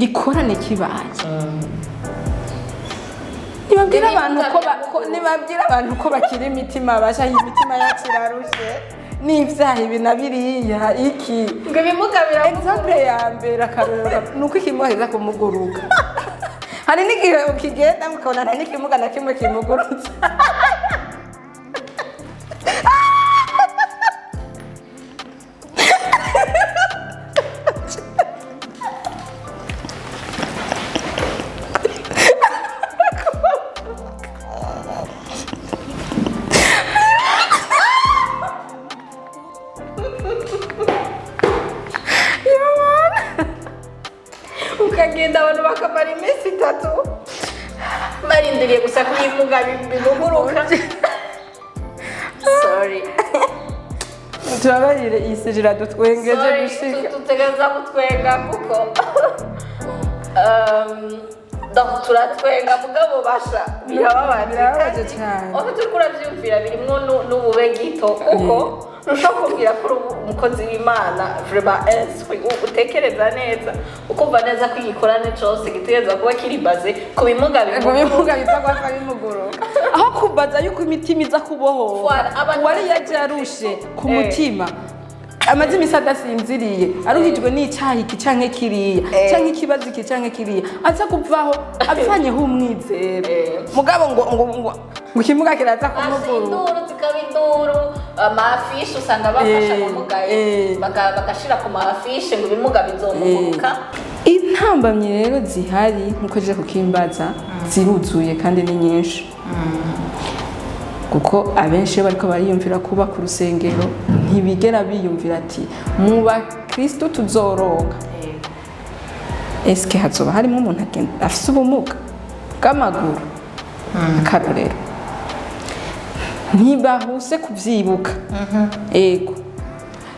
Igikorane kibaye, nibabwira abantu ko nibabwira abantu ko bakiri imitima basha, iyi mitima yacu irarushe n'ivyaha ibi na biriya iki. Ngo ibimuga Exemple ya mbere, akarorero, ni uko ikimuga kiza kumuguruka. Hari n'igihe ukigenda ukabona nta n'ikimuga na kimwe kimugurutse. Ukagenda abantu bakamara iminsi 3 Barindiriye gusa ko ibimuga bimuguruka. Sorry. Tubabarire, iyi sujet iradutwengeje. Sorry, Gushika tutegereza gutwenga kuko donc turatwenga, mugabo basha birababaje. Birababaje Kandi cane. aho turiko uravyumvira birimwo n'ubube gito, kuko ntushobora kubwira ko uri umukozi w'Imana vraiment instruit, utekereza neza, ukumva neza ko igikorane cose gitegereza kuba kiri basé ku bimuga Ngo bimuguruka. Bimuga biza guhava bimuguruka, aho kubaza yuko imitima iza kubohoka. Voilà, abantu Uwari yaje arushe ku mutima, amaze iminsi adasinziriye, aruhijwe n'icyaha iki canke kiriya, canke ikibazo iki canke kiriya, aza kuvaho apfanyeho umwizero. Mugabo ngo ikimuga kiraza Basha kumuguruka. Induru zikaba induru, ama affiches usanga bafasha abamugaye, bagashira ku ma affiches ngo ibimuga bizomuguruka. Intambamyi rero zihari, nkuko je kukimbaza, ziruzuye kandi ni nyinshi, kuko abenshi iyo bariko bariyumvira kubaka urusengero ntibigera biyumvira ati mu bakristo tuzoronka, eske hazoba harimo umuntu afise ubumuga bw'amaguru? Akarorero, ntibahuse kubyibuka. Ego,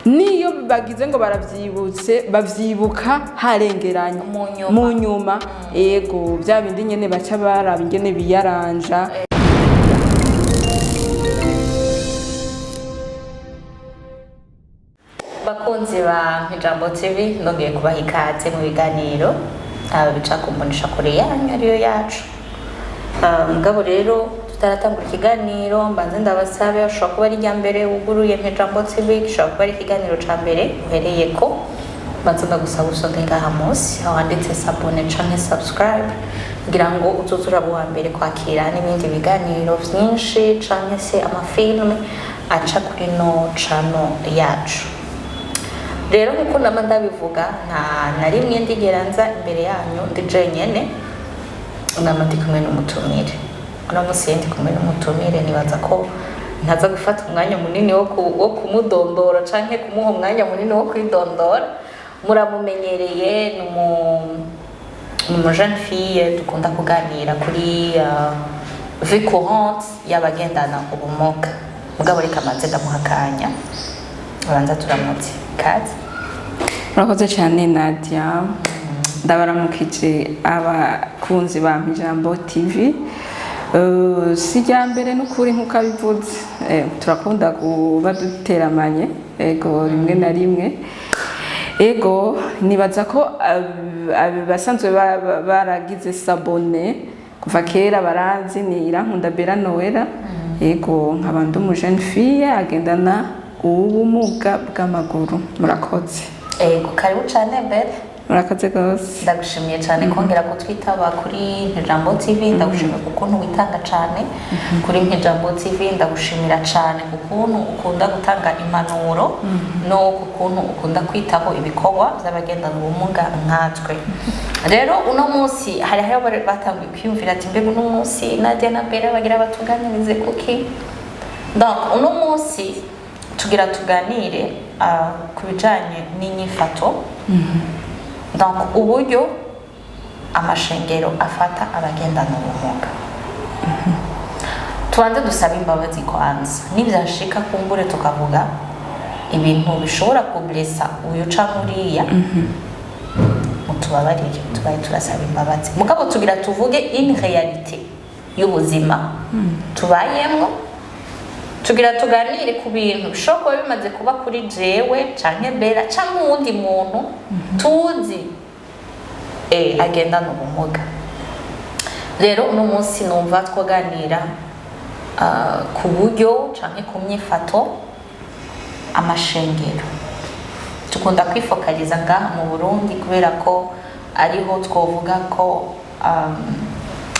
niyo bagize ngo barabyibutse, babyibuka harengeranye. Mu nyuma. Mu nyuma, ego, bya bindi nyene baca baraba ingene biyaranja. Bakunzi ba Ijambo TV, ndongeye kubaha ikaze mu biganiro bica ku mbonesha kure yanyu ariyo yacu. Mugabo rero tutaratangura ikiganiro, mbanze ndabasabe: ushobora kuba ari irya mbere wuguruye Ijambo TV, gishobora kuba ari ikiganiro ca mbere uhereye ko, mbanze ndagusaba usonde ngaha munsi aho handitse s'abonner canke subscribe, kugira ngo uzoze uraba uwa mbere kwakira n'ibindi biganiro vyinshi canke se amafilme aca kuri no channel yacu. Rero nkuko nama ndabivuga, nta na rimwe ndigera nza imbere yanyu ndi jenyene, nama ndi kumwe n'umutumire. Uno munsi ndi kumwe n'umutumire, nibaza ko ntaza gufata umwanya munini wo kumudondora canke kumuha umwanya munini wo kwidondora. Muramumenyereye, ni umu jeune fille dukunda kuganira kuri vie courante y'abagendana ubumuga. Mugabo reka manze ndamuha akanya, abanza turamutse. Kaze. Murakoze cyane, Nadia. Ndabaramukije abakunzi ba Ijambo TV. Si irya mbere n'ukuri, nk'uko abivuze. Turakunda kuba duteramanye, ego, rimwe na rimwe. Ego, nibaza ko basanzwe baragize s'abonner kuva kera baranzi. Ni Irankunda Bera Noella. Ego, nkaba ndi umu jeune fille agendana ubumuga bw'amaguru. Murakoze. Ego, karibu cyane, Bere. Murakoze rwose. Ndagushimiye cyane kongera kutwitaba kuri Ijambo TV. Ndagushimiye ku kuntu witanga cyane kuri Ijambo TV. Ndagushimira cyane ku kuntu ukunda gutanga impanuro no ku kuntu ukunda kwitaho ibikorwa by'abagendana ubumuga nkatwe. Rero uno munsi hari bari batanguye kwiyumvira ati: "Mbega uno munsi Nadia na Bera bagira batuganirize kuki?" Donc uno munsi tugira tuganire ku bijanye n'inyifato, donc uburyo amashengero afata abagendana ubumuga. Tubanze dusabe imbabazi kwanza nibyashika kumbure tukavuga ibintu bishobora kublesa uyu canke uriya, mutubabarire, tubaye turasaba imbabazi. Mugabo tugira tuvuge in réalité y'ubuzima tubayemwo, tugira tuganire ku bintu bishobora kuba bimaze kuba kuri jewe canke Bera canke uwundi muntu tuzi. Agendana ubumuga. Rero uno munsi numva twaganira ku buryo canke ku myifato amashengero. Dukunda kwifokaliza ngaha mu Burundi kubera ko ariho twovuga ko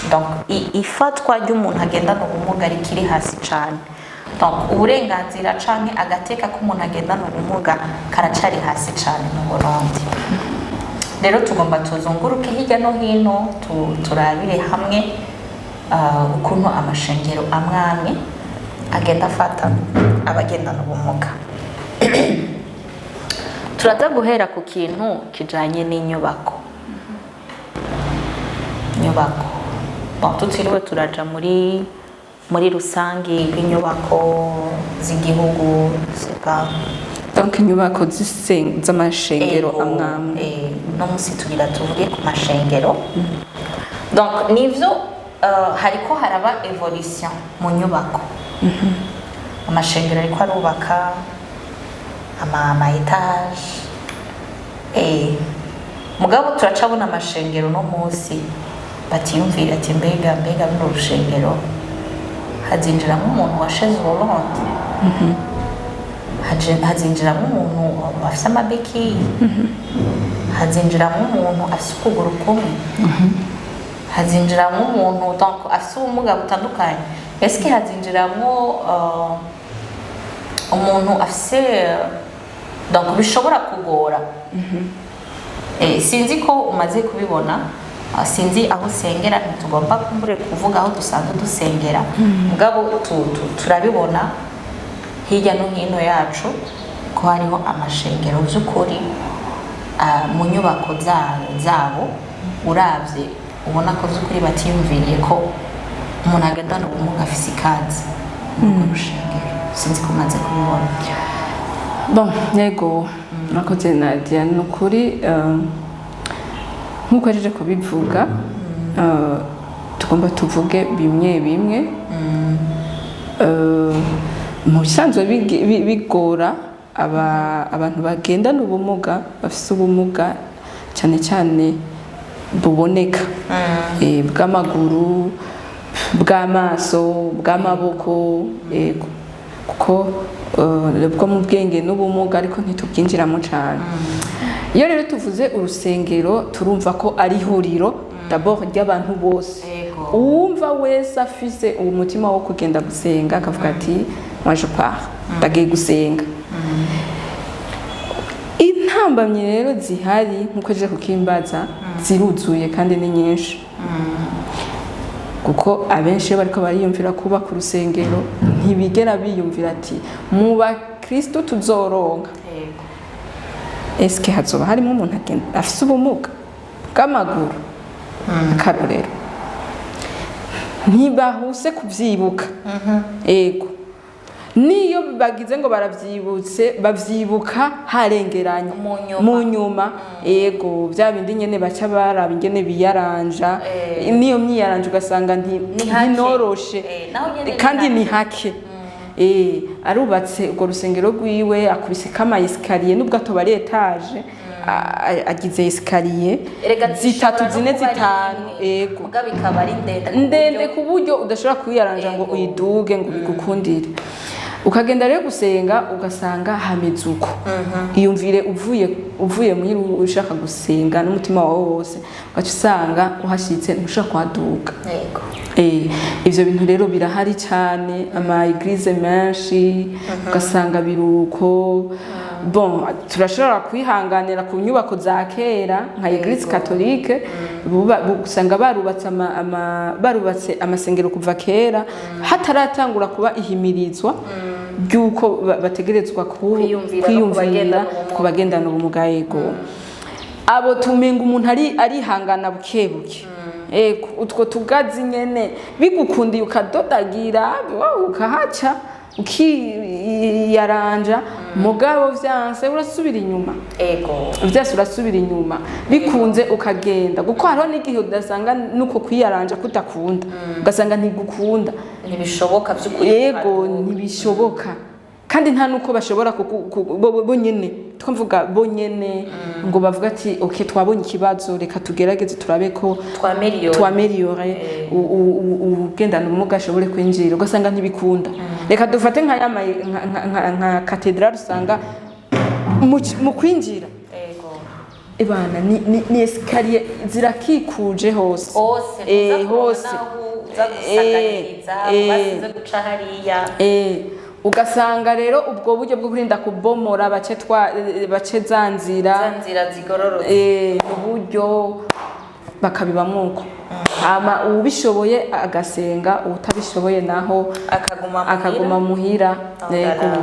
donc ifatwa ry'umuntu agendana ubumuga rikiri hasi cane. Donc uburenganzira canke agateka k'umuntu agendana ubumuga karacari hasi cane mu Burundi. Rero tugomba tuzunguruke hirya no hino, turabire hamwe ukuntu amashengero amwe amwe agenda afata abagendana ubumuga. Turaza guhera ku kintu kijanye n'inyubako. Inyubako, bon, tutiriwe turaja muri rusangi rw'inyubako z'igihugu, c'est pas Donc inyubako z'amashengero Ego, amwe amwe. No musi tugira tuvuge ku mashengero. Donc nivyo, hariko haraba évolution mu nyubako. Amashengero ariko arubaka ama étage, mugabo turacabona amashengero no munsi batiyumvira ati: Mbega runo rushengero hazinjiramo umuntu wa chaise roulante, hazinjiramo umuntu afise ama béquilles, hazinjiramo umuntu afise ukuguru kumwe, hazinjiramo umuntu donc afise ubumuga butandukanye? Eske hazinjiramo umuntu afise donc bishobora kugora?" Sinzi ko umaze kubibona, sinzi aho usengera, ntitugomba kumbure kuvuga aho dusanzwe dusengera, mugabo turabibona hirya no hino yacu ko hariho amashengero by'ukuri mu nyubako zabo uravye ubona ko by'ukuri batiyumviriye ko umuntu agendana ubumuga afise ikaze muri urwo rushengero. Sinzi ko umaze kubibona. Bon, yego, murakoze Nadia. Ni ukuri, nk'uko aje kubivuga, tugomba tuvuge bimwe bimwe. Mu bisanzwe bigora abantu bagendana ubumuga, bafise ubumuga cyane cyane buboneka, bw'amaguru, bw'amaso, bw'amaboko, yego, kuko bwo mu bwenge n'ubumuga ariko ntitubwinjiramo cyane. Iyo rero tuvuze urusengero, turumva ko ari ihuriro d'abord ry'abantu bose. Uwumva wese afise uwo mutima wo kugenda gusenga akavuga ati: "Moi je pars, ndagiye gusenga." Intambamyi rero zihari, nk'uko aje kukimbaza, ziruzuye kandi ni nyinshi, kuko abenshi iyo bariko bariyumvira kubaka urusengero ntibigera biyumvira ati: "Mu bakristo tuzoronka, eske hazoba harimo umuntu afise ubumuga bw'amaguru?" Akarorero, ntibahuse kubyibuka. Ego, niyo bagize ngo baravyibutse, bavyibuka harengeranye. Mu nyuma. Mu nyuma, ego, bya bindi nyene baca baraba ingene biyaranja. Niyo myiyaranja ugasanga Ni hake. ntinoroshe. Naho nyene ni Kandi ni hake. hake. Arubatse urwo rusengero rwiwe, akubise kama escalier, nubwo atoba ari étage, agize escalier Erega zitatu, zishobora no zine, kuba ari zitanu. nini, Ego. mugabo ikaba ari ndende ku Ndende buryo ku buryo udashobora kwiyaranja ngo uyiduge ngo bigukundire. Ukagenda rero gusenga ugasanga hameze uko. Iyumvire uvuye muhira ushaka gusenga n'umutima wawe wose, ugaca usanga uhashyitse ntushobora kuhaduga. Ivyo bintu rero birahari cyane, ama églises menshi ugasanga biruko. Bon, turashobora kwihanganira ku nyubako za kera nka église catholique, usanga barubatse barubatse amasengero kuva kera hataratangura kuba ihimirizwa ry'uko bategerezwa Kwiyumvira no ku kwiyumvira bagendana ubumuga. ku bagendana ubumuga. Yego, abo tumenga umuntu ari arihangana buke buke. Ego, utwo tugazi nyene bigukundiye ukadodagira, wowe ukahaca ukiyaranja, mugabo vyanse urasubira inyuma. Vyose urasubira inyuma, bikunze ukagenda, kuko hariho n'igihe udasanga nuko kwiyaranja kudakunda, ugasanga ntigukunda. Ntibishoboka by'ukuri. Yego, ntibishoboka. Kandi nta nuko bashobora bonyene, twavuga bonyene ngo bavuga ati: "Ok, twabonye ikibazo, reka tugerageze turabe ko Twaméliore. twaméliore, ugendana ubumuga ashobore kwinjira." Ugasanga ntibikunda. Reka dufate nka ya nka cathédrale, usanga mu kwinjira, ebana, ni escalier zirakikuje hose. Hose. Hose. Uza gusaganiriza, basize guca hariya. Ugasanga rero ubwo buryo bwo kurinda kubomora bace twa bace za nzira, za nzira zigororotse, mu buryo bakabibamwo uko, hama uwubishoboye agasenga, uwutabishoboye naho akaguma muhira. Akaguma muhira. Oh, Yego. la.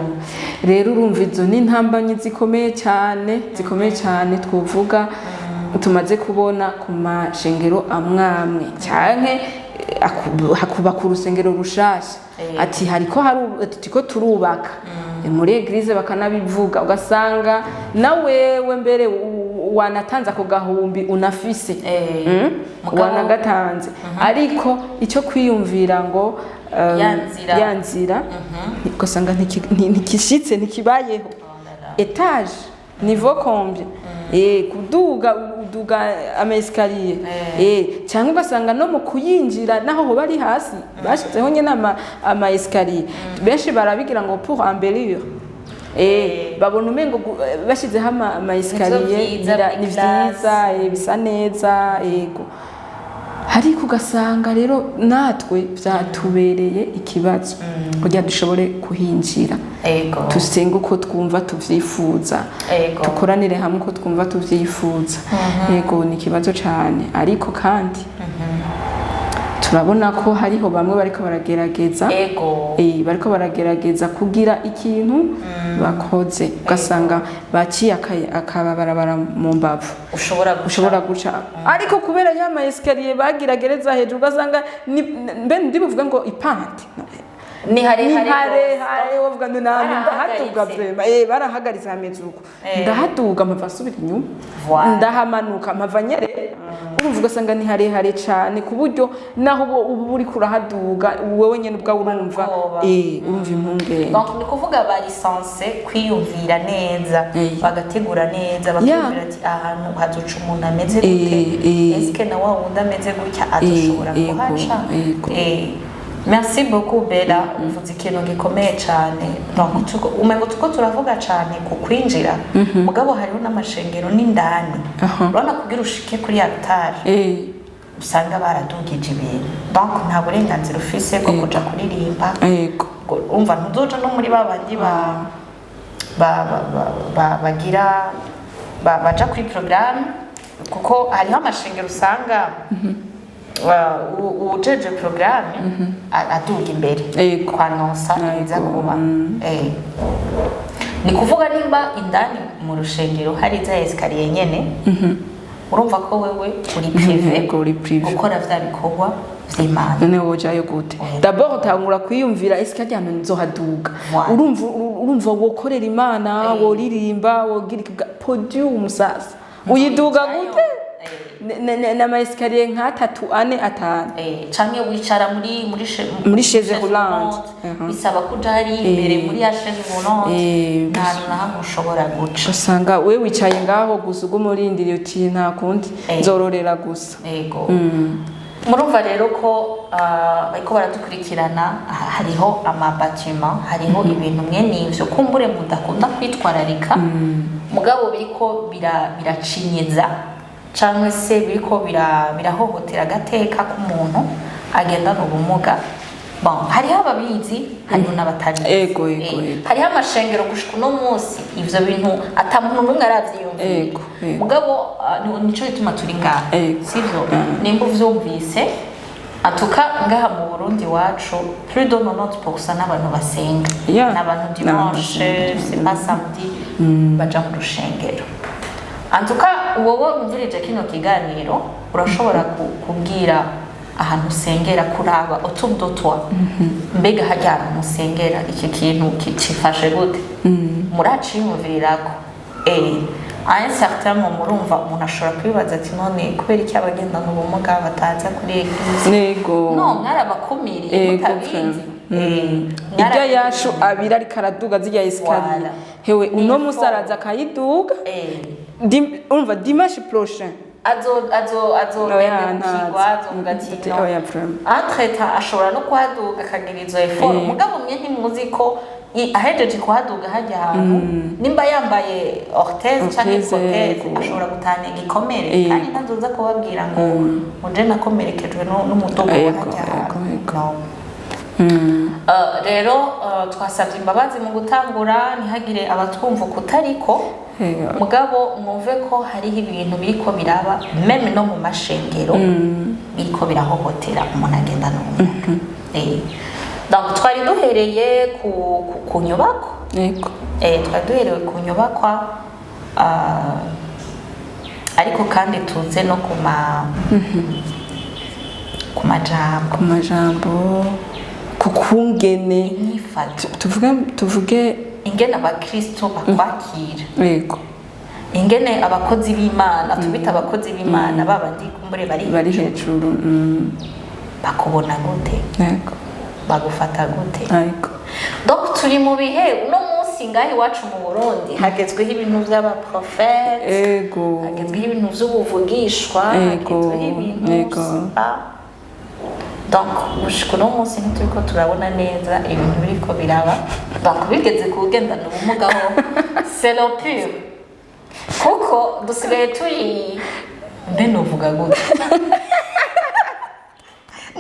Rero urumva izo ni intambamyi zikomeye cyane, zikomeye cyane, twovuga tumaze kubona ku mashengero amwamwe, canke hakubaka urusengero rushasha, ati hariko hari turiko turubaka muri église, bakanabivuga, ugasanga na wewe mbere wanatanze ako gahumbi unafise, wanagatanze, ariko icyo kwiyumvira ngo Ya nzira. ya nzira, ugasanga ntikishitse, ntikibayeho. Étage, niveau combien, kuduga, uduga ama escalier, cyangwa ugasanga no mu kuyinjira naho hoba ari hasi bashyizeho nyine ama escalier. Benshi barabigira ngo pour embellir, babona umengo bashyizeho ama escalier vyiza muri ni vyiza, bisa neza, yego, ariko ugasanga rero natwe byatubereye ikibazo kugira dushobore kuhinjira, dusenge uko twumva tuvyifuza, dukoranire hamwe uko twumva tuvyifuza. Yego, ni ikibazo cyane, ariko kandi turabona ko hariho bamwe bariko baragerageza, bariko baragerageza kugira ikintu bakoze, ugasanga baciye akabarabara mu mbavu ushobora guca. Ushobora guca, ariko kubera ya ma escalier bagira gereza hejuru, ugasanga ni mbe ndibuvuga ngo ipante ni harehare. Ni harehare, wovuga ngo nta ndahaduga. Barahagaritse. Vraiment, barahagaritse, hameze uko. Ndahaduga mpava nsubira inyuma, Voilà. ndahamanuka mpava nyerera. Urumva, ugasanga ni harehare cyane ku buryo naho uba uriko urahaduga wowe nyene ubwawe urumva Ubwoba. Urumva impungenge. Donc ni kuvuga bari censé kwiyumvira neza, bagategura neza, bakiyumvira ati ahantu hazoca umuntu ameze gute, eske na wa wundi ameze gutya azoshobora kuhaca? Merci beaucoup Bella, uvuze ikintu gikomeye cyane. Donc umengo tuko turavuga cyane ku kwinjira, mugabo hariho n'amashengero n'indani, urabona, kugira ushike kuri altare, usanga baradugije ibintu, donc nta burenganzira ufise bwo kuja kuririmba. Umva, ntuzoja no muri ba bandi ba bagira baja kuri programme, kuko hariho amashengero usanga uwujeje programme aduga imbere kwanonsa ibiza kuba. Ni kuvuga nimba indani mu rushengero hari za escalier nyene, urumva ko wewe uri privé Yego, uri privé. gukora vya bikorwa vy'Imana. None wojayo gute? D'abord utangura kwiyumvira: ese harya hantu nzohaduga? Voilà. Urumva wokorera Imana, woririmba, wogira iki podium, sasa uyiduga Nzoyijayo. gute? N'ama escalier nk'atatu, ane, atanu. Canke wicara muri Muri chaise roulante. Bisaba kuja hari imbere muri ya chaise roulante, nta hantu na hamwe ushobora guca. Usanga we wicaye ngaho gusa, uguma urindiriye uti nta kundi, nzororera gusa. Ego, murumva rero ko bariko baradukurikirana, hariho amabatima, hariho ibintu mwene ivyo kumbure mudakunda kwitwararika, mugabo biriko biracinyiza cyangwa se biriko birahohotera agateka k'umuntu agendana ubumuga. Bon, hariho ababizi, hariho n'abatabizi. Ego, ego, ego. Hariho amashengero gushika uno munsi ivyo bintu ata muntu n'umwe aravyiyumvira. Ego, ego. Mugabo nico gituma turi ngaha, sivyo? Nimba uvyumvise, atuka ngaha mu Burundi wacu plus de 90% n'abantu basenga, n'abantu N'abantu dimanche, basenga. c'est pas samedi, baja mu rushengero. Antuka wowe umvirije kino kiganiro, urashobora kubwira ahantu usengera, kuraba autour de toi, mbega harya hantu musengera iki kintu kicifashe gute, muraciyumvirirako? À un certain moment, murumva umuntu ashobora kwibaza ati: "None kubera iki abagendana ubumuga bataza kuri église?" No, mwarabakumiriye mutabizi. Vraiment. Irya yashu abiri ariko araduga zirya escalier. Voilà. Hewe, uno Ni musi effort. araza akayiduga. Urumva dimanche prochain Azo azo azo Oya, kigwa azovuga ati ntazi. no. Oya, vraiment. Entre-temps ashobora no kuhaduga akagira izo effort, mugabo mwe ntimuzi ko ahejeje kuhaduga hajya ahantu, nimba yambaye orthèse canke Orthèse, prothèse, yego. ashobora gutahana igikomere, kandi ntazoza kubabwira ngo muje nakomerekejwe n'umudugo wa hajya ahantu. Yego. No. Rero twasabye imbabazi mu gutangura, ntihagire abatwumva ukutariko. Mugabo mwumve ko hariho ibintu biriko biraba même no mu mashengero, biriko birahohotera umuntu agendana ubumuga. Donc twari duhereye ku nyubako. Twari duherewe ku nyubakwa, ariko kandi tuze no ku majambo. Ku majambo, ku kungene Inyifato. Tuvuge Ingene abakristo bakwakira, ingene abakozi b'Imana, tubita abakozi b'Imana, babandi kumbure bari bari hejuru. Bakubona gute? Bagufata gute? Donc turi mu bihe uno munsi ngaho iwacu mu Burundi hagezweho ibintu by'abaprofete, hagezweho ibintu by'ubuvugishwa, hagezweho ibintu donc gushika uno munsi ntituriko turabona neza ibintu biriko biraba. Donc bigeze kugendana ubumuga ho, c'est le pire, kuko dusigaye turi, mbe novuga gute,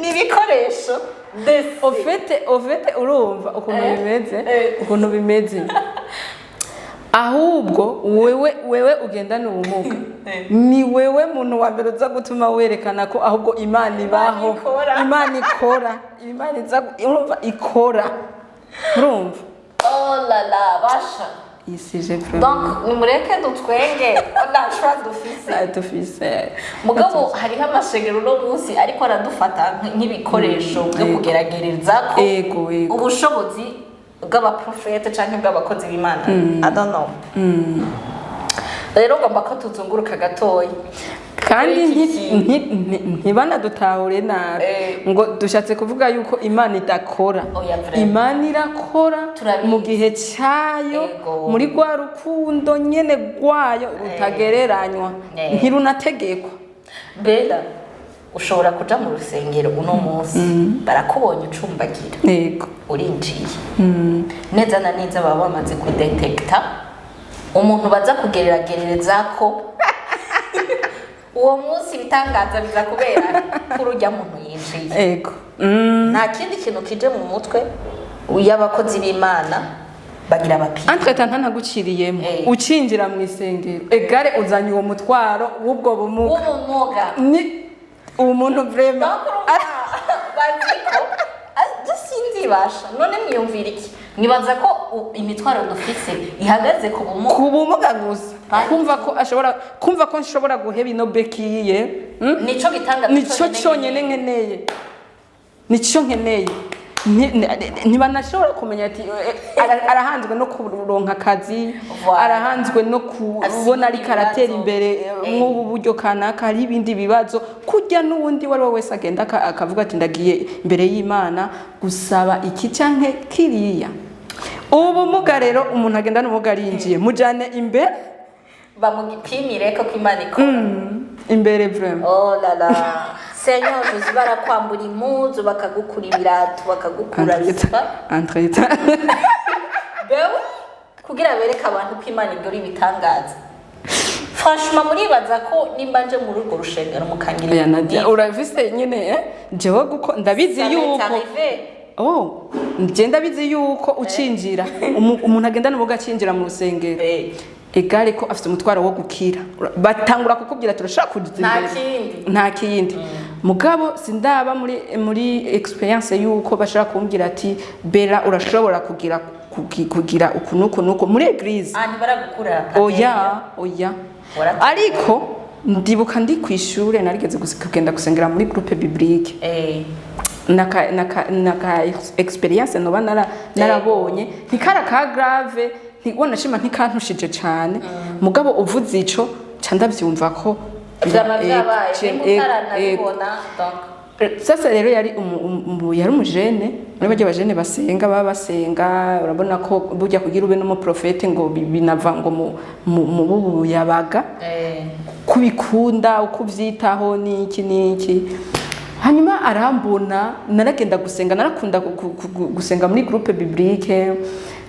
ni ibikoresho mbese. Au fait urumva ukuntu bimeze, ukuntu bimeze, ahubwo wewe ugendana ubumuga ni wewe muntu wa mbere uza gutuma werekana ko ahubwo Imana ibaho. Ikora. Imana ikora, Imana iza urumva ikora, urumva. Oh là là, basha. Isije vraiment. Donc nimureke dutwenge, nta choix dufise. Dufise. Mugabo hariho amashengero uno munsi ariko aradufata nk'ibikoresho byo kugeragereza ko ego ego ubushobozi bw'abaprofete canke bw'abakozi b'Imana. I don't know. Rero ngomba ko tuzunguruka gatoya kandi kuri iki kintu. ntibanadutahure nabi ngo dushatse kuvuga yuko Imana idakora. Oya, vraiment. Imana irakora Turabizi. mu gihe cyayo, muri rwa rukundo nyene rwayo rutagereranywa, ntirunategekwa. Bela, ushobora kuja mu rusengero uno munsi, barakubonye ucumbagira, urinjiye neza na neza, baba bamaze kudetekta umuntu baza kugereragerereza ko uwo munsi ibitangaza biza kubera kuri urya muntu yinjiye. Nta kindi kintu kije mu mutwe y'abakozi b'Imana, bagira bapima. Entre-temps ntanaguciriyemo, ucinjira mu isengero egare uzanye uwo mutwaro w'ubwo bumuga. W'ubumuga. Ni umuntu vraiment. Donc urumva bazi ko sinzibasha. None mwiyumvira iki? Mwibaza ko imitwaro dufise ihagaze ku bumuga? Ku bumuga gusa. Bari. Kumva ko ashobora kumva ko nshobora guheba ino bekiye? Nico gitangaza. Nico cyonyine nkeneye, nico nkeneye. Ntibanashobora kumenya ati arahanzwe no kuronka akazi, Voilà. arahanzwe no kubona ariko aratera ibibazo. imbere nk'ubu buryo kanaka, hari ibindi bibazo kurya n'uwundi uwo ari we wese agenda akavuga ati ndagiye imbere y'Imana gusaba iki canke kiriya. Ubumuga rero, umuntu agenda n'ubumuga arinjiye, mujane imbere. Bamupimire ko Imana ikora. Imbere vraiment. Oh là là, Seigneur Jésus, barakwambura impuzu, bakagukura ibirato, bakagukura zipa. Entre-temps. Bewe kugira bereke abantu ko Imana igura ibitangaza. Franchement, muribaza ko nimba nje muri urwo rushengero mukangira Oya, Nadia, urafise nyene jewe guko ndabizi yuko, oh, nje ndabizi yuko ucinjira umuntu agenda n'ubumuga acinjira mu rusengero, egare ko afite umutwaro wo gukira, batangura kukubwira turashaka kuza Nta imbere. kindi. Nta kindi. Mugabo sindaba muri experience yuko bashaka kumbwira ati Bera, urashobora kugira uku nuku nuku muri église. Ah, ntibaragukura? Oya, oya. Ariko ndibuka ndi ku ishure narigeze kugenda gusengera muri groupe biblique, naka experience noba narabonye ntikara ka grave, wanashima ntikantushije cane, mugabo uvuze ico ca ndavyumva ko Vyama vyabaye, nimba utaranabibona, donc Sasa rero yari yari umujene muri barya bajene basenga, baba basenga. Urabona ko burya kugira ube n'umuprofete ngo binava ngo mu buyabaga, kubikunda, uko ubyitaho n'iki n'iki. Hanyuma arambona naragenda gusenga, narakunda gusenga muri groupe biblique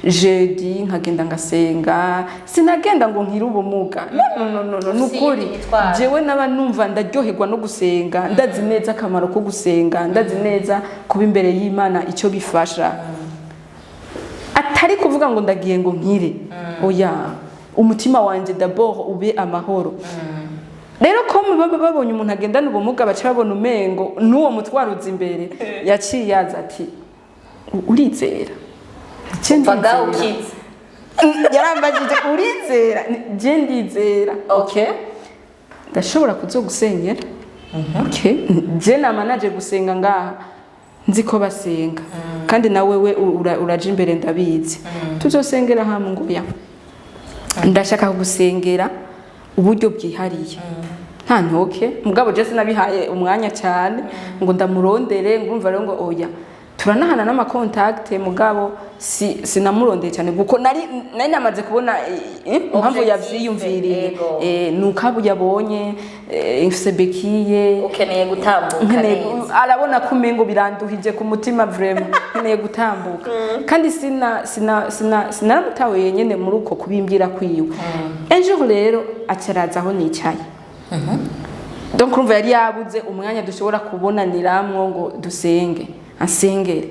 jeudi, nkagenda ngasenga. Sinagenda ngo nkire ubumuga, no, no, no, no, no, nukuri. Iyindi mitwaro. Jewe naba numva ndaryoherwa no gusenga. Ndazi neza akamaro ko gusenga, ndazi neza kuba imbere y'Imana icyo bifasha, atari kuvuga ngo ndagiye ngo nkire, oya. Umutima wanje d'abord ube amahoro. Rero ko baba babonye umuntu agendana ubumuga, baca babona umengo n'uwo mutwaro uza imbere. Yaciye yaza ati: "Urizera?" Je Vaga ndizera. Ukize. Yarambajije: "Urizera?" Je ndizera. Okay, ndashobora kuzogusenyera. Okay, je nama naje gusenga ngaha, nzi ko basenga, kandi nawe we uraja imbere, ndabizi, tuzosengera hamwe. Ngo ya, ndashaka gusengera uburyo bwihariye, nta ntoke. Mugabo je sinabihaye umwanya cyane ngo ndamurondere, ngumva rero ngo oya, turanahana n'ama contacts. Mugabo si sinamurondeye cyane kuko nari namaze kubona impamvu Objectif, yavyiyumviriye. Yego. Nuko abo yabonye mfise béquille. Ukeneye gutambuka neza. Arabona ko umengo biranduhije ku mutima, vraiment nkeneye gutambuka. Kandi sina sina sina sinaramutahuye nyene muri uko kubimbwira kwiwe. Un jour rero acaraza aho nicaye. Donc urumva yari yabuze umwanya dushobora kubonaniramwo ngo dusenge, ansengere.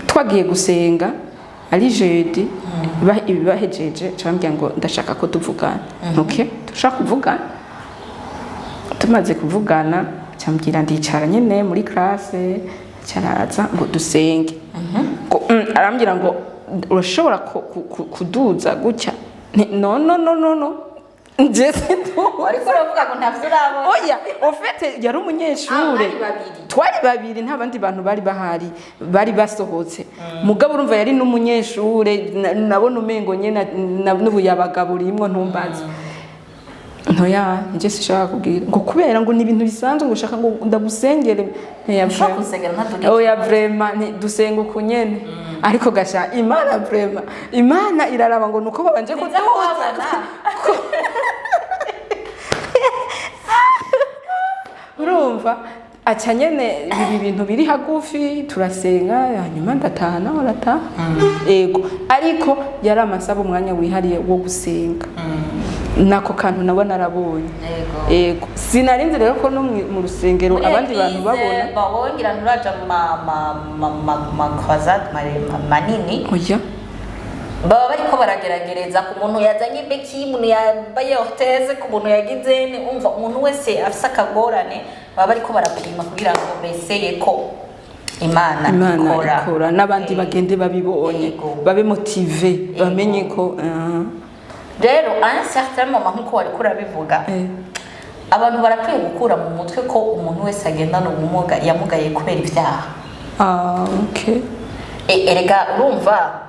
Twagiye gusenga ari jeudi, ibi bahejeje cambwira ngo ndashaka ko tuvugana. Okay, turashaka kuvugana. Tumaze kuvugana, cambwira, ndicara nyene muri classe, caraza ngo dusenge. Ngo, arambwira ngo urashobora kuduza gutya? No, no, no, no, no, nje sinduza. Wariko uravuga ngo ntavyo urabona. Oya, au fait yari umunyeshure. Ah, bari babiri. Twari babiri, nta bandi bantu bari bahari, bari basohotse. Mugabo urumva yari n'umunyeshure, nabona umengo nyene n'ubuyabaga burimwo, ntumbaze. Ntoya, nje sishaka kubwira ngo kubera ngo ni ibintu bisanzwe, ngo ushaka ngo ndagusengere. Ntiya. Ushobora gusengera ntavuge. Oya, vraiment ni dusenga uku nyene. Ariko gasha Imana, vraiment Imana iraraba ngo nuko babanje Niza kuduza. kuhabona. Urumva aca nyene ibi bintu biri hagufi, turasenga, hanyuma ndataha, nawe arataha. Ego, ariko yari amasaba umwanya wihariye wo gusenga, nako kantu nabo narabonye. Yego. Ego, sinarinzi rero ko no mu rusengero Muri abandi bantu église, babona. Bawongira nturaja mu ma croisade manini. Oya. Baba bariko barageragereza ku muntu yazanye béquille, umuntu yambaye orthèse, ku muntu yagize umva, umuntu wese afise akagorane, baba bariko barapima kugira ngo beseye ko Imana Imana ikora. ikora n'abandi bagende babibonye, Yego. babe motivés, bamenye ko Rero à un certain moment, nkuko wariko urabivuga, abantu barakwiye gukura mu mutwe ko umuntu wese agendana ubumuga yamugaye kubera ibyaha. Ah, okay. Erega urumva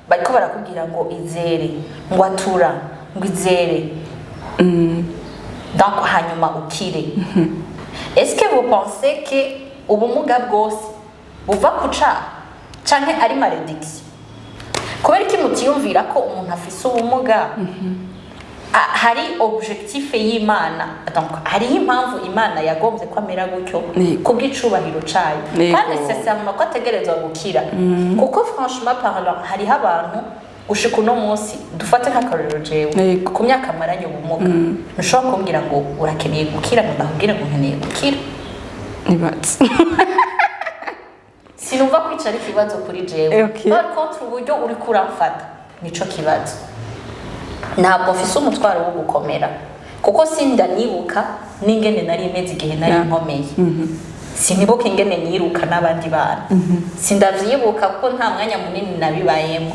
bariko barakubwira ngo izere, ngo atura, ngo izere, donc hanyuma ukire. Est-ce que vous pensez que ubumuga bwose buva ku caha canke ari malédiction? Kubera iki mutiyumvira ko umuntu afise ubumuga hari objectif y'Imana? Donc hariho impamvu Imana yagombye ko amera gutyo, Yego. kubw'icubahiro cayo. Yego. Kandi nécessairement ko ategerezwa gukira, kuko franchement parlant hariho abantu gushika uno munsi, dufate nk'akarorero jewe, Yego. ku myaka maranye ubumuga, ntushobora kumbwira ngo urakeneye gukira ngo ndakubwire ngo nkeneye gukira. Nibatse. Sinumva kwica ari ikibazo kuri jewe. Okay. Par contre uburyo uriko uramfata nico kibazo. Ntabwo mfise umutwaro wo gukomera, kuko sindanibuka n'ingene nari meze igihe nari nkomeye. Sinibuka ingene niruka n'abandi bana, sindavyibuka kuko nta mwanya munini nabibayemo.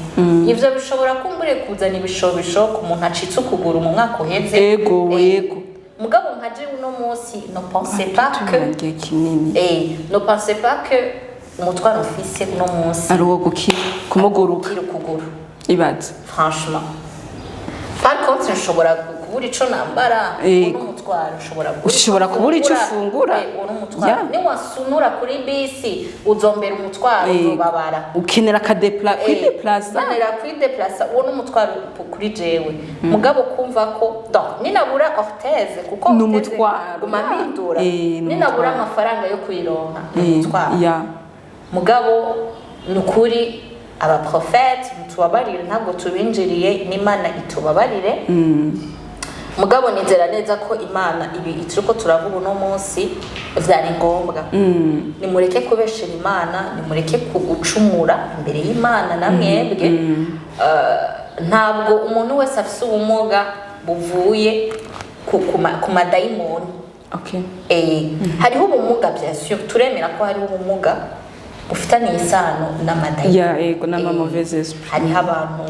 Ivyo bishobora kumbure kuzana ibishobisho ku muntu acitse ukuguru mu mwaka uheze. Ego. Ego. Mugabo nka jewe uno munsi, ne pensez pas que igihe kinini. Ne pensez pas que umutwaro mfise uno munsi ari uwo gukira, kumuguruka. Gukira ukuguru. Ibaze. Franchement, par contre nshobora kubura ico nambara. Yego. Uno mutwaro. n'umutwaro, ushobora kubura. Ushobora kubura icyo ufungura. Uwo n'umutwaro. Niwasunura kuri bisi, uzombera umutwaro, uzobabara. Ukenera akadepla kwideplasa. Nkenera kwideplasa, uwo n'umutwaro kuri jewe. Mugabo kumva ko donc ninabura orthèse, kuko Ni orthèse umutwaro. guma mpindura, Ni ninabura umutwaro. amafaranga yo kuyironka, ni umutwaro. Mugabo ni ukuri, abaprofete mutubabarire, ntabwo tubinjiriye, n'Imana itubabarire. Mugabo nizera neza ko Imana ibi turiko turavuga uno munsi vyari ngombwa. Nimureke kubeshera Imana, nimureke gucumura imbere y'Imana. Na mwebwe, ntabwo umuntu wese afise ubumuga buvuye ku madayimoni. Hariho ubumuga, bien sûr, turemera ko hariho ubumuga bufitaniye isano n'amadayimoni. Ya, ego, n'ama mauvais esprit. Hariho abantu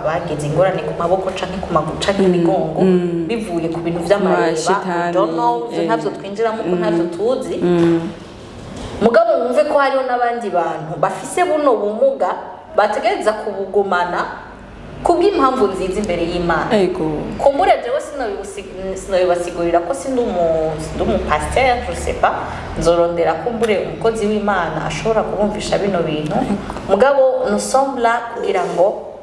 bagize ingorane ku maboko canke ku maguru canke imigongo bivuye ku bintu vy'amareba. Mashitani, Don't know, ivyo ntavyo twinjiramo ko ntavyo tuzi. Mugabo wumve ko hariho n'abandi bantu bafise buno bumuga bategereza kubugumana kubw'impamvu nziza imbere y'Imana. Kumbure jewe sinobibasigurira ko sindi umupasiteri, je sais pas, nzorondera kumbure umukozi w'Imana ashobora kubumvisha bino bintu. Mugabo nous sommes là kugira ngo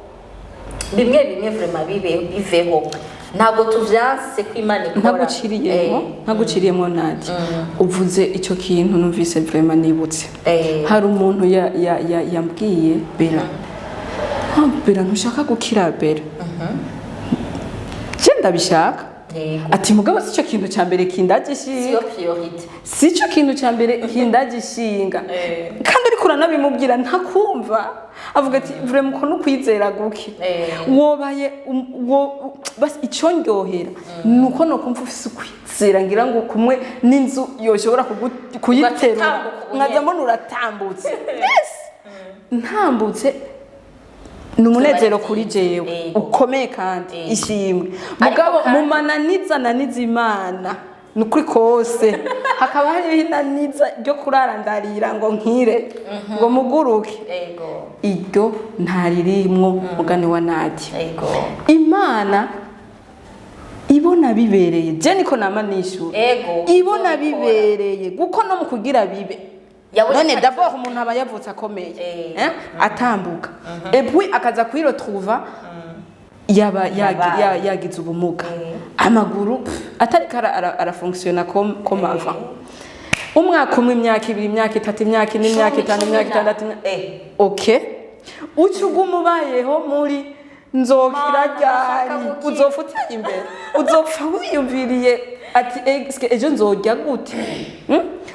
bimwe bimwe vraiment biveho. Ntabwo tuvyanse ko Imana ikora. Ntaguciriyemo, ntaguciriyemo Nadia, uvuze icyo kintu numvise vraiment nibutse. Hari umuntu yambwiye: "Bera, ah, Bera, ntushaka gukira?" "Bera, je ndabishaka." Ati: "Mugabo si cyo kintu cya mbere kindagishinga." Siyo priorité. Si cyo kintu cya mbere kindagishinga. Kandi ariko uranabimubwira ntakumva, avuga ati: "Vraiment uko nukwizera guke." Wobaye basi icyo ndyohera ni uko nokumva ufise ukwizera, ngira ngo kumwe n'inzu yoshobora kuyiterura. Ugatambuka ubu. Nkaza mbona uratambutse. Yes, ntambutse ni umunezero kuri jewe ukomeye kandi ishimwe. Ariko Mugabo kandi- mu mananiza naniza Imana ni ukuri kose, hakaba hariho inaniza ryo kurara ndarira ngo nkire, ngo muguruke. Iryo ntaririmwo, mugani wa Nadia. Imana ibona bibereye, je niko nama nishura. Ibona bibereye, kuko no mu kugira bibe Yabonye none ko ari d'abord umuntu aba yavutse akomeye, atambuka, et puis akaza kwiretrouva yaba Yabaye. yagize ubumuga, amaguru pff, atariko arafonctionna comme avant. Umwaka umwe, imyaka 2, imyaka 3, imyaka 4, imyaka 10, 5, 10 imyaka na- 6, ok, uca uguma ubayeho muri nzokira Mana, ndashaka ryari? gukira. Uzopfa uteye imbere, uzopfa wiyumviriye ati: "Eske ejo nzorya gute?"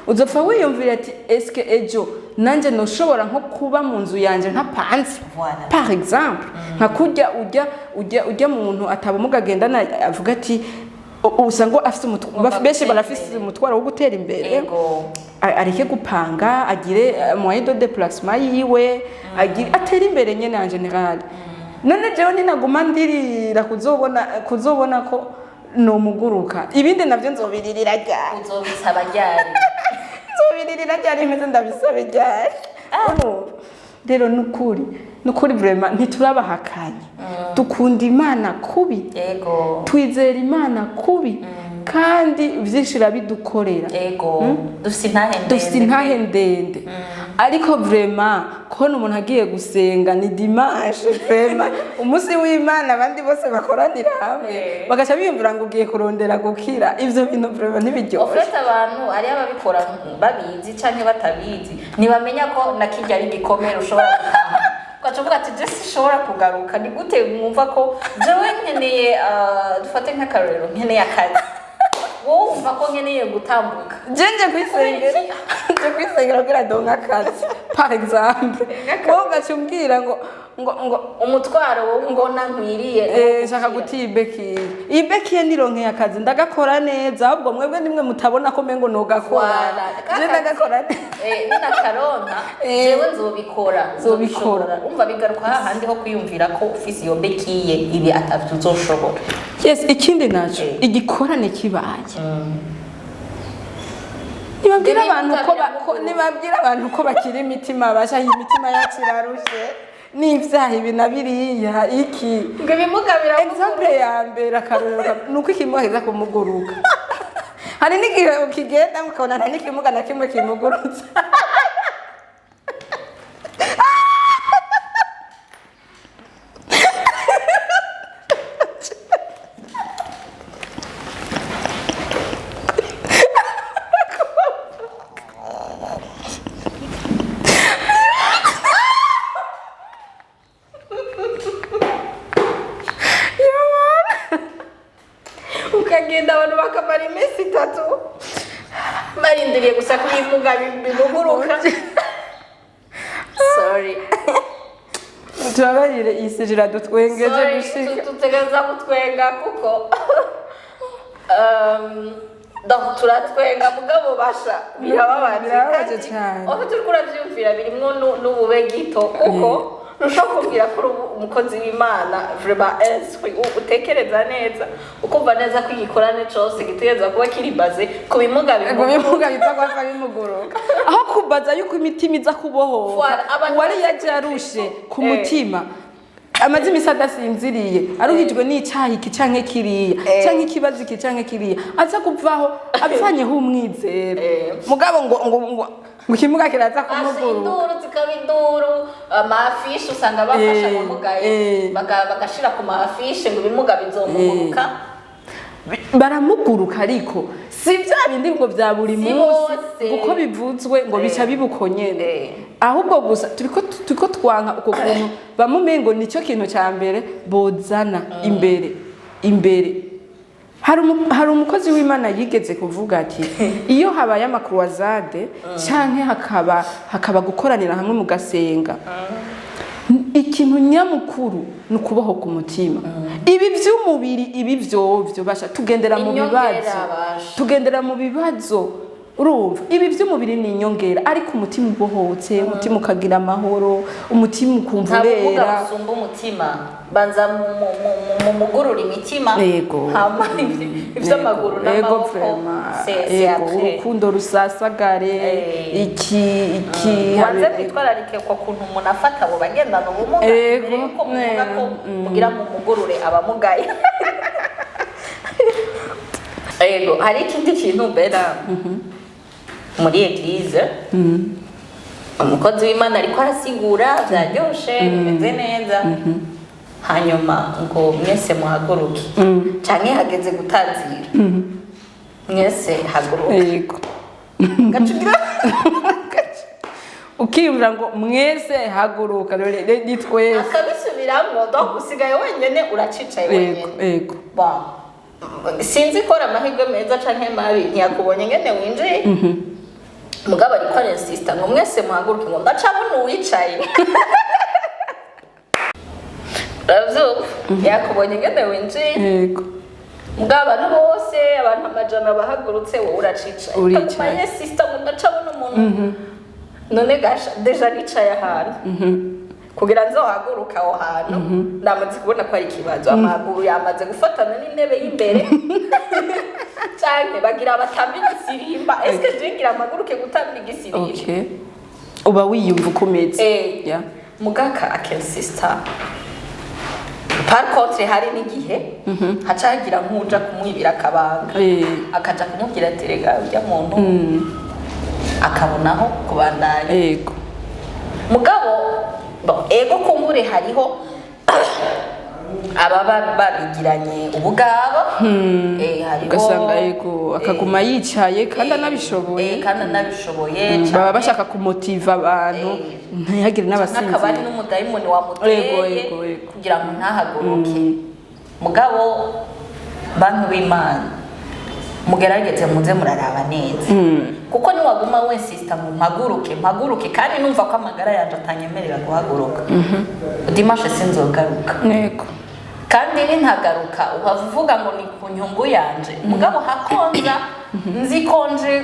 Uzopfa wiyumviriye ati: "Eske ejo nanjye noshobora nko kuba mu nzu yanjye ntapanze?" Voilà. Par exemple, nka kurya ujya muntu atabumuga agendana avuga ati usanga afite Ngomba benshi gutera barafise imbere. umutwaro wo gutera imbere. Areke gupanga, agire moyen de déplacement yiwe, agire atere imbere nyene en général. None jewe ninaguma ndirira kuzobona ko nomuguruka, ibindi navyo nzobiririra ryari? Uzobisaba ryari? Nzobiririra ryari? Meze ndabisabe ryari? Urumva rero, nukuri vraiment ntiturabahakanye, dukunda Imana kubi. Twizera Imana kubi, kandi vyinshi irabidukorera. Ego, dufise intahe ndende. Dufite intahe ndende, ariko vraiment kubona umuntu agiye gusenga ni dimanche, vraiment umunsi w'Imana, abandi bose bakoranira hamwe, bagaca biyumvira ngo ugiye kurondera gukira, ivyo bintu vraiment ntibiryoshe. Au fait abantu hariho ababikora babizi canke batabizi, ntibamenya ko na kirya ari igikomere. Ushobora gutaha ugaca uvuga ati: "Je sinshobora kugaruka." Ni gute mwumva ko jewe nkeneye, dufate nk'akarorero, nkeneye akazi, wowe wumva ko nkeneye gutambuka? Je nje kwisengera kugira ndonke akazi, par exemple, wowe ugaca umbwira ngo umutwaro wowe mbona nkwiriye. Nshaka guta iyi béquille. Iyi béquille nironkeye akazi ndagakora neza, ahubwo mwebwe nimwe mutabona ko mengo nogakora. Voilà. Je ndagakora neza. Ninakaronka jewe nzobikora. Nzobikora. Nzobishobora. Umva, bigaruka hahandi ho kwiyumvira ko ufise iyo béquille ibi atavyo uzoshobora. Yes, ikindi naco, igikorane kibaye, nibabwira abantu ko nibabwira abantu ko bakiri imitima basha, iyi mitima yacu irarushe. N'ivyaha ibi na biriya iki. Ngo ibimuga biramuguruka. Exemple ya mbere, akarorero ni uko ikimuga kiza kumuguruka. Hari n'igihe ukigenda ukabona nta n'ikimuga na kimwe kimugurutse. Ukagenda abantu bakamara iminsi 3 barindiriye gusa ko ibimuga bimuguruka. Sorry. Tubabarire, iyi sujet iradutwengeje. Sorry, Gushika tutegereza gutwenga kuko donc turatwenga, mugabo basha birababaje. Birababaje Kandi cyane. aho turiko uravyumvira birimwo n'ubube gito, kuko ntushobora kubwira ko uri umukozi w'Imana vraiment esprit utekereza neza, ukumva neza ko igikorane cose gitegereza kuba kiri basé ku bimuga ngo bimuguruka. Bimuga biza kwapfa bimuguruka, aho kubaza yuko imitima iza kubohoka. Voilà, abantu Uwari bafite yaje arushe ku Eh. mutima, amaze imisi adasinziriye, aruhijwe n'icaha iki canke kiriya, canke ikibazo iki canke kiriya, aza kuvaho apfanyeho umwizero. Mugabo ngo ikimuga kiraza Asha, kumuguruka. Induru zikaba induru, ama affiches usanga bafasha abamugaye, bagashira ku ma affiches ngo ibimuga bizomuguruka. Baramuguruka, ariko si bya bindi ngo bya buri Si munsi bose. Uko bivuzwe ngo bica bibuko nyene. Ahubwo gusa turiko twanka uko kuntu bamumengo nicyo kintu cya mbere bozana imbere imbere. Hari umukozi w'Imana yigeze kuvuga ati iyo habaye ama croisades canke hakaba gukoranira hamwe mugasenga, ikintu nyamukuru ni ukubohoka umutima. Ibi by'umubiri, ibi vyovyo basha tugendera mu Inyongera, bibazo. Basha. Tugendera mu bibazo, urumva, ibi by'umubiri ni inyongera, ariko umutima ubohotse, umutima ukagira amahoro, umutima ukumva Nta bumuga urera. busumba umutima. Banza mumugurura imitima, hama ivy'amaguru n'amaboko Vraiment. c'est après. Urukundo rusasagare. Iki iki Wanze mwitwararike ko kuntu umuntu afata abo bagendana ubumuga mbere yuko muvuga ko mugira mumugurure abamugaye. Ego, hari ikindi kintu mbera muri église, umukozi w'Imana ariko arasigura, byaryoshe, bimeze neza, hanyuma ngo mwese muhaguruke, canke hageze gutazira, mwese haguruke. Gacugira Ukiyumvira ngo mwese haguruka, dore ni twese. Akabisubiramo, donc usigaye wenyene, uracicaye wenyene. Bon, sinzi ko ari amahirwe meza canke mabi, ntiyakubonye ngene winjiye, mugabo ariko arinsista ngo mwese muhaguruke, ngo ndacabona uwicaye. Uravyumva, yakubonye ngene winjiye, mugabo abantu bose, abantu amajana bahagurutse, wowe uracicaye. Uricaye. Akaguma yensista ngo ndacabona umuntu. None gasha, déjà nicaye ahantu kugira nzohaguruke aho hantu, ndamaze kubona ko ari ikibazo, amaguru yamaze gufatana n'intebe y'imbere, canke bagira batambe igisirimba. Eske je ngira amaguruke gutamba igisirimba? Okay, uba wiyumva uko umeze. Mugaka akensista. Par contre hari n'igihe haca hagira nk'uja kumwibira akabanga, akaja kumubwira ati rega urya muntu, akabonaho kubandanya. Mugabo bon, ego kumbure hariho ababa babigiranye ubugabo, hariho Ugasanga yego akaguma yicaye kandi anabishoboye. Kandi anabishoboye. Baba bashaka kumotiva abantu, ntihagire N'akaba ari n'abasinzira. n'umudayimoni wamuteye Ego, ego, ego. kugira ngo ntahaguruke. Mugabo bantu b'Imana, mugerageze muze muraraba neza, kuko niwaguma wensista ngo mpaguruke mpaguruke, kandi numva ko amagara yanje atanyemerera guhaguruka, dimanche sinzogaruka. Kandi nintagaruka uhava uvuga ngo ni ku nyungu yanje, mugabo hakonza nzi ko nje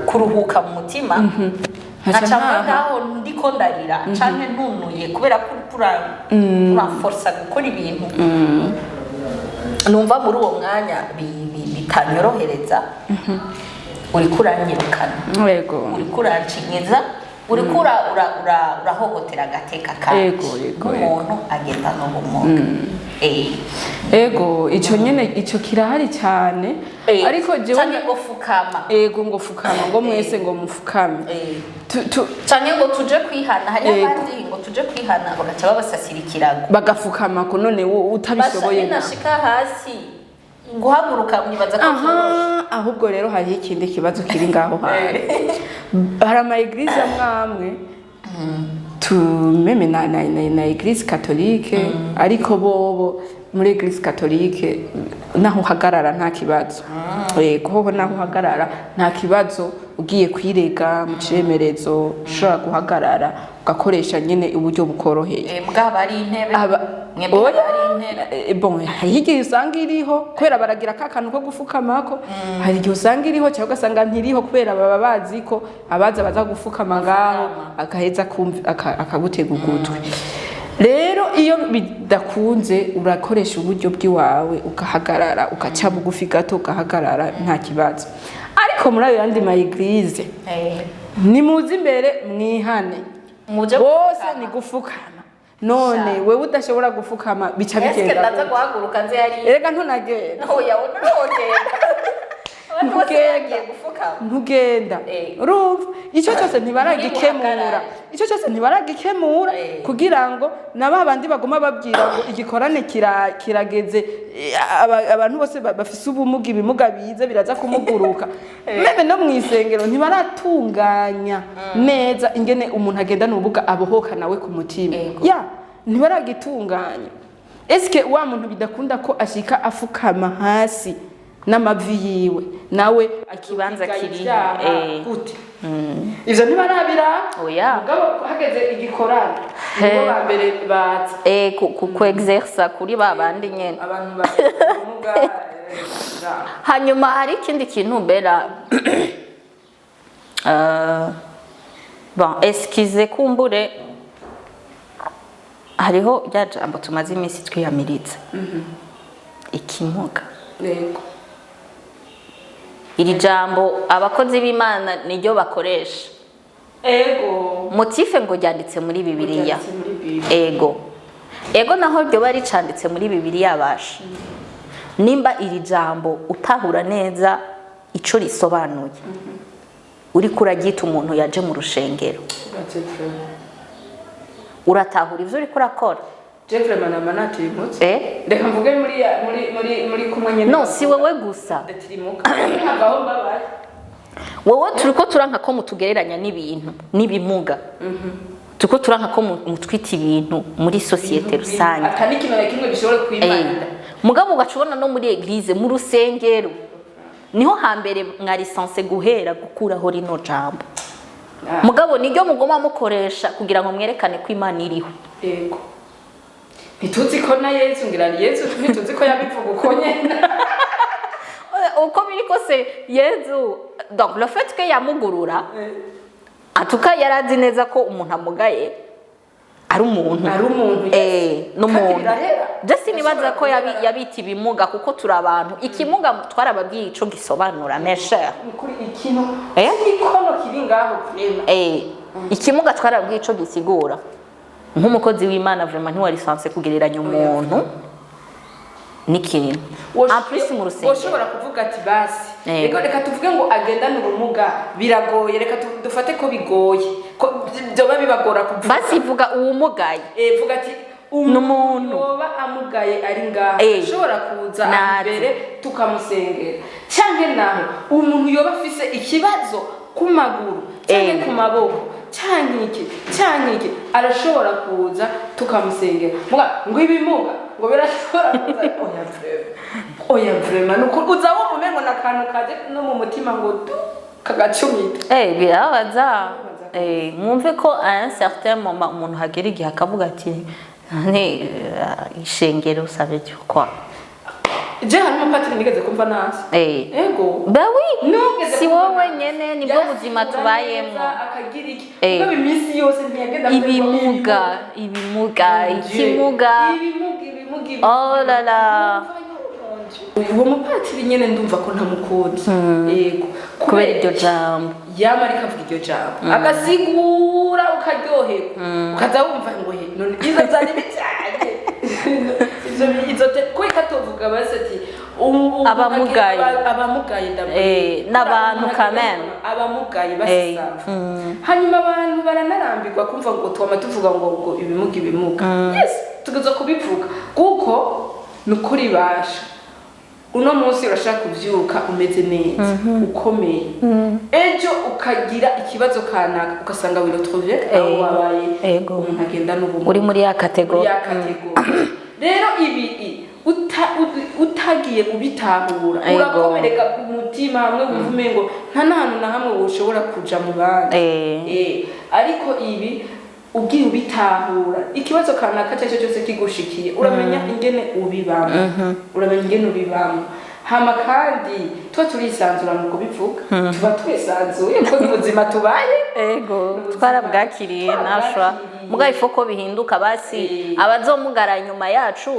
kuruhuka mu mutima, Nkaca nkaca mva ntaha. ngaho ndiko ndarira canke ntunuye kubera ko uriko uramforsa gukora ibintu numva muri uwo mwanya bitanyorohereza. Uriko uranyirukana, uriko urancinyiza. Uriko urahohotera agateka kanje Ego, ego, nk'umuntu agenda n'ubumuga. Ego, ico nyene ico kirahari cyane. Ariko jewe Canke ngo fukama. Ego, ngo fukama, ngo mwese ngo mufukame. Canke ngo tuje kwihana, hari Ego. abandi ngo tuje kwihana, bagaca babasasira ikirago. Bagafukama ko none wo utabishoboye na Nashika hasi guhaguruka mwibaza ko vyoroshe? Aha, ahubwo rero hariho ikindi kibazo kiri ngaho hantu. Hari ama église amwe amwe, tu même na église catholique, ariko bobo muri église catholique naho uhagarara nta kibazo. Yego, hoho naho uhagarara nta kibazo. Ugiye kwirega mu cemerezo ushobora guhagarara, ugakoresha nyene uburyo bukoroheye. Bwaba ari intebe? Mwebwe Oya. haba ari intebe? Bon, hariho igihe usanga iriho kubera baragira ka kantu ko gufukamako. Hari igihe usanga iriho cyangwa ugasanga ntiriho, kubera baba bazi ko abaza baza gufukama ngaho, agaheza akagutega ugutwi. Rero iyo bidakunze urakoresha uburyo bw'iwawe, ugahagarara, ugaca bugufi gato, ugahagarara, nta kibazo. Ariko muri ayo yandi ma église, nimuze imbere mwihane, Muje bose gufukama. Ni gufukama. None Sha. wewe udashobora gufukama bica Eske bigenda ndaza gute? guhaguruka nze yari Erega ntunagenda. Oya, ntugenda. Abantu bose Ntugenda. bagiye gufukama. Ntugenda. Urumva icyo cyose ntibaragikemura. Nturi. Icyo cyose ntibaragikemura kugira ngo na ba bandi baguma babwira ngo igikorane kirageze, abantu bose bafise ubumuga, ibimuga bize biraza kumuguruka. Même no mu isengero ntibaratunganya neza ingene umuntu agendana ubumuga abohoka nawe ku mutima. Ya, ntibaragitunganya. Eske wa muntu bidakunda ko ashika afukama hasi n'amavi yiwe, nawe Ikibanza akiga kiriho, ivyaha gute? Ivyo ntibarabira. Oya. Mugabo hageze igikorane nibo ba mbere baza. Ku exercer kuri ba bandi nyene. Abantu bafite ubumuga Hanyuma hari ikindi kintu bera, bon, excuse, kumbure hariho rya jambo tumaze iminsi twiyamiriza, ikimuga. Iri jambo abakozi b'Imana niryo bakoresha. Motif ngo ryanditse muri Bibiliya. Ryanditse muri Bibiliya. Ego, naho ryoba ricanditse muri Bibiliya, basha nimba iri jambo utahura neza ico risobanuye, uriko uraryita umuntu yaje mu rushengero, uratahura ivyo uriko urakora? Je vraiment nama natirimutse. Reka mvuge muri kumwe nyene. No, si wewe gusa. Ndatirimuka havaho mbabaye. Wowe turiko turanka ko mutugereranya n'ibintu n'ibimuga, turiko turanka ko mutwita ibintu muri société rusange. Ata n'ikintu na kimwe bishobora kwimarira. Mugabo ugaca ubona no muri église, mu rusengero, niho hambere mwari censé guhera gukuraho rino jambo. Mugabo niryo mugoma mukoresha kugira ngo mwerekane ko Imana iriho. Yego, ntituzi ko na Yesu, ngira ni Yesu, ntituzi ko yabivuga uko nyene. Uko biri kose Yezu, donc le fait que yamugurura, en tout cas yarazi neza ko umuntu amugaye ari umuntu. Ari umuntu, yes. N'umuntu. Kandi birahera. Je sinibaza ko Birashobora. yabita ibimuga, kuko turi abantu. Ikimuga twarababwiye ico gisobanura, mes chers. Kuri ikintu cy'igikono kiri ngaho vraiment. Ikimuga twarababwiye ico gisigura. Nk'umukozi w'Imana, vraiment ntiwari censé kugereranya umuntu n'ikintu, en plus mu rusengero. Woshobora kuvuga ati basi, reka tuvuge ngo agendane ubumuga biragoye, reka dufate ko bigoye, ko byoba bibagora kuvuga. Basi vuga uwumugaye. Vuga ati N'umuntu. Yoba amugaye ari ngaho ashobora kuza Naze. imbere tukamusengera, canke naho umuntu yoba afise ikibazo ku maguru canke ku maboko canke iki canke iki, arashobora kuza tukamusengera. Muga ngo ibimuga ngo birashobora kuza, oya vraiment, oya vraiment, nuko uza wumva umengo n'akantu kaje no mu mutima ngo tu kagacumita. Birababaza. Mwumve ko à un certain moment umuntu hagera igihe akavuga ati ne ishengero, ça veut dire quoi? Je hari umupatiri nigeze kumva nazi. Ego. Bah oui. Nugeze Si kumva wowe nazi. nyene, nibwo buzima Yarasigura tubayemo. neza, akagira iki. Eh. Mugabo iminsi yose ntiyagenda avuga ngo Ibimuga, ibimuga, ikimuga. Ibimuga, ibimuga, ibimuga. Oh là là. Uwo mupatiri nyene ndumva ko ntamukunze, yego. Kubera iryo jambo. Yama ariko avuga iryo jambo, agasigura, ukaryoherwa, ukaza wumva ngo he none izo zari bijanye izo kubera katovuga basi ati Abamugaye. Abamugaye, ndavuga. N'abantu quand même. Abamugaye basisanzwe. Hanyuma abantu baranarambirwa kumva ngo twama tuvuga ngo ibimuga, ibimuga. Yes, tugeza kubivuga kuko ni ukuri basha. Uno munsi urashaka kubyuka umeze neza, ukomeye, ejo ukagira ikibazo kanaka, ugasanga wiretrouve aho wabaye umuntu agenda n'ubumuga. Uri muri ya Muri catégorie. Ya catégorie. Rero ibi utagiye ubitahura, urakomereka ku mutima, hamwe wumva umengo nta n'ahantu na hamwe woshobora kuja mu bandi. Ariko ibi ugiye ubitahura, ikibazo kanaka icyo ari cyo cyose kigushikiye, uramenya ingene ubibamo, uramenya ingene ubibamo. Hama kandi tuba turisanzura mu kubivuga, tuba twisanzuye ko ubuzima tubaye. Ego, twarabwakiriye nashwa. Twarabwakiriye. Mugabo ifo ko bihinduka basi, abazomugara nyuma yacu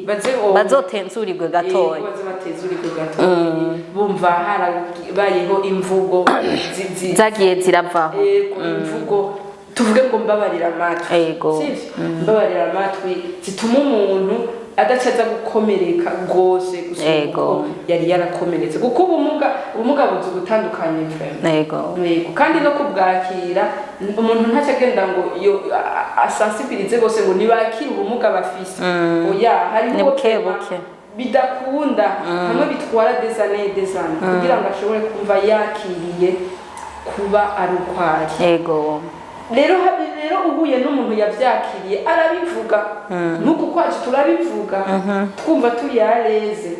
baze bazotenzurirwe gatoya. Baze batezurirwe gatoya, bumva harabayeho imvugo Zagiye ziravaho. Ego, imvugo tuvuge ngo mbabarira amatwi, sivyo? Mbabarira amatwi zituma umuntu adaca aza gukomereka rwose gusumba uko yari yarakomeretse, kuko ubumuga buzi gutandukanye vraiment. Yego, kandi no kubwakira, umuntu ntacyo agenda ngo yo asensibilize bose ngo ntibakire ubumuga bafise. Oya, hariho Ni buke ubuzima buke. bidakunda, hamwe bitwara des années, des années kugira ngo ashobore kumva yakiriye kuba ari uko ari. Rero rero uhuye n'umuntu yavyakiriye, arabivuga nuko kwacu turabivuga, twumva turi à l'aise.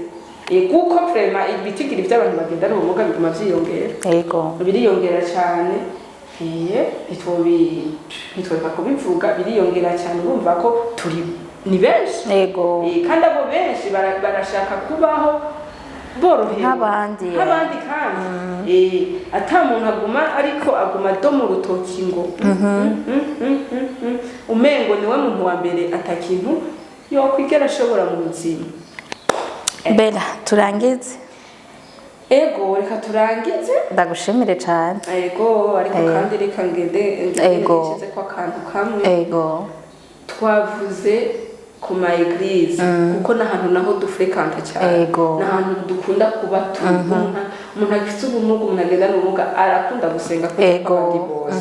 Kuko vraiment ibitigiri by'abantu bagendana ubumuga biguma vyiyongera. Biriyongera cyane. Ntitworeka kubivuga, biriyongera cyane. Urumva ko turi ni benshi. Kandi abo benshi barashaka kubaho borohewe Nk'abandi, eh. nk'abandi, kandi ata muntu aguma ariko aguma adoma urutoki ngo umengo niwe muntu wa mbere atakintu yokwigera ashobora mu buzima. Bella, turangize. Ego, reka turangize. Ndagushimire cyane. Ego, ariko kandi reka ngende nshyize ko akantu kamwe. Twavuze ku ma église kuko n'ahantu naho dufréquenta cyane, n'ahantu dukunda kuba turi. Umuntu afite ubumuga, umuntu agendana ubumuga, arakunda gusenga kurusha abandi bose.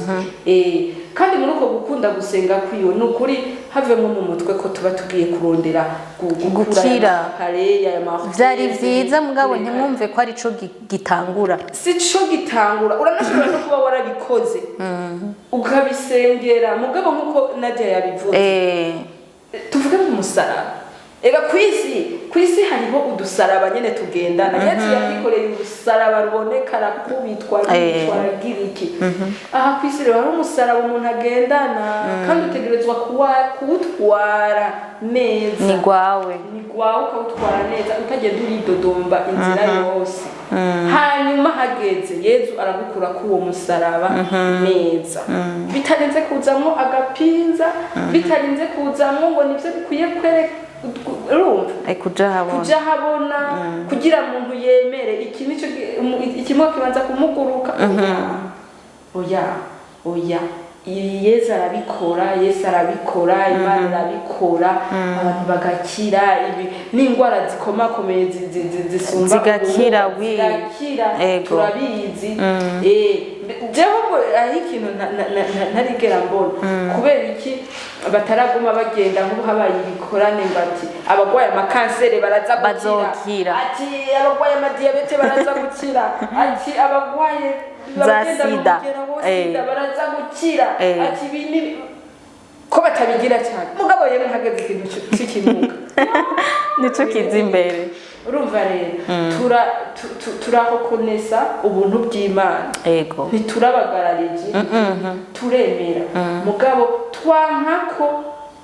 Kandi muri uko gukunda gusenga kwiwe, ni ukuri havemo mu mutwe ko tuba tugiye kurondera gukura Gukira. aya makare, aya ma Vyari vyiza, mugabo ntimwumve ko arico gitangura. Si cyo gitangura. Uranashobora no kuba warabikoze, ukabisengera, mugabo nkuko Nadia yabivuze, tuvuge mu musaraba. Ega kwisi hariho udusaraba nyene tugendana. Yesu yakikoreye urusaraba ruboneka, arakubitwa, aricwa, aragira iki. Aha kwisi rero hari umusaraba umuntu agendana, kandi utegerezwa kuwutwara neza. Ni gwawe. Ni gwawe, ukawutwara neza, utagenda uridodomba inzira yose. Hanyuma hageze, Yezu aragukura k'uwo musaraba neza, bitarinze kuzamwo agapinza, bitarinze kuzamwo ngo nivyo bikwiye kwereka, urumva? Kuja habona. Kuja habona kugira muntu yemere iki nico ikimwe kibanza kumuguruka. Oya, oya, oya, Yesu arabikora, Yesu arabikora, Imana irabikora, abantu bagakira. Ibi n'indwara zikomakomeye zisumba Zigakira, ubumuga, oui. zigakira. Turabizi. Jewe ngo hari ikintu ntarigera mbona, kubera iki bataraguma bagenda nk'ubu habaye ibikorane ngo ati abagwaye amakanseri baraza gukira, Bazokira. ati abagwaye amadiyabete baraza gukira, ati abagwaye Za abagenda mu sida. mugera wo sida baraza gukira, ati ibi ni ko batabigira cyane. Mugabo yemwe, hageze ikintu c'ikimuga, Nico kiza imbere. Urumva rero turahokonesa ubuntu bw'Imana. Ntiturabagararije, turemera, mugabo twanka ko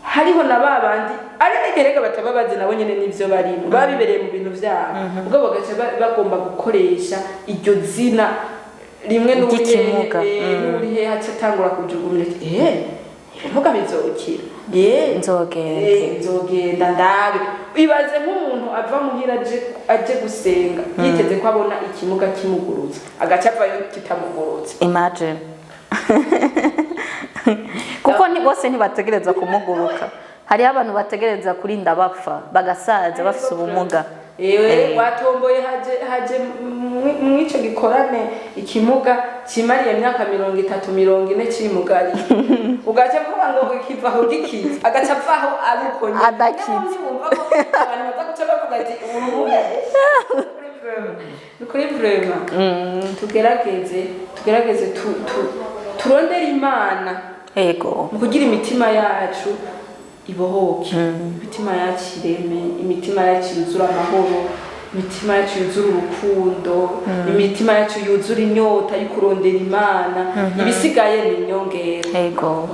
hariho na ba bandi ari n'igerega bataba bazi nabo nyene n'ivyo barimo, babibereye mu bintu vyabo, mugabo bagaca bagomba gukoresha iryo zina rimwe Ry'ikimuga. n'urihe, haca atangura kujugunyira ati Ibimuga bizokira. Ye. Nzogenda. Nzogenda ndabe. Ibaze nk'umuntu ava muhira aje gusenga yiteze ko abona ikimuga kimugurutse, agaca avayo kitamugurutse. Imagine, kuko ni bose ntibategereza kumuguruka. Hariho abantu bategereza kurinda bapfa, bagasaza bafise ubumuga. Ewe, watomboye haje mw'ico gikorane ikimuga kimariye imyaka 30, 40 kimugariye, ugaca avuga ngo kivaho gikize, agaca avaho ari uko nyene. Adakize. Niyo wumva ko abantu baza guca bavuga ati: "Ubu ni kuri vraiment." Tugerageze turondere Imana mu kugira imitima yacu ibohoke, imitima yacu ireme, imitima yacu yuzure amahoro, imitima yacu yuzure urukundo, imitima yacu yuzure inyota yo kurondera Imana. Ibisigaye ni inyongera. Ego,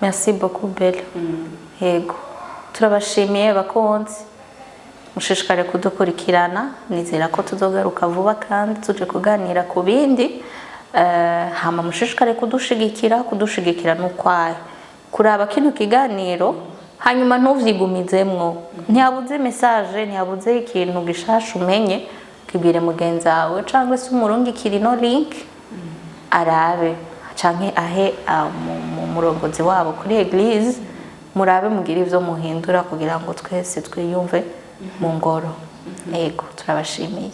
merci beaucoup, Bella. Yego, turabashimiye bakunzi, mushishikare kudukurikirana. Nizera ko tuzogaruka vuba kandi tuje kuganira ku bindi. Hama mushishikare kudushigikira n'ukwayo kuraba kino kiganiro, hanyuma ntuvyigumizemwo. Ntihabuze message, ntihabuze ikintu gishasha umenye, kibwire mugenzi wawe cyangwa se umurungikire ino link arabe, canke ahe murongozi wabo kuri église. Murabe mugire ivyo muhindura kugira ngo twese twiyumve mu ngoro. Yego, turabashimiye.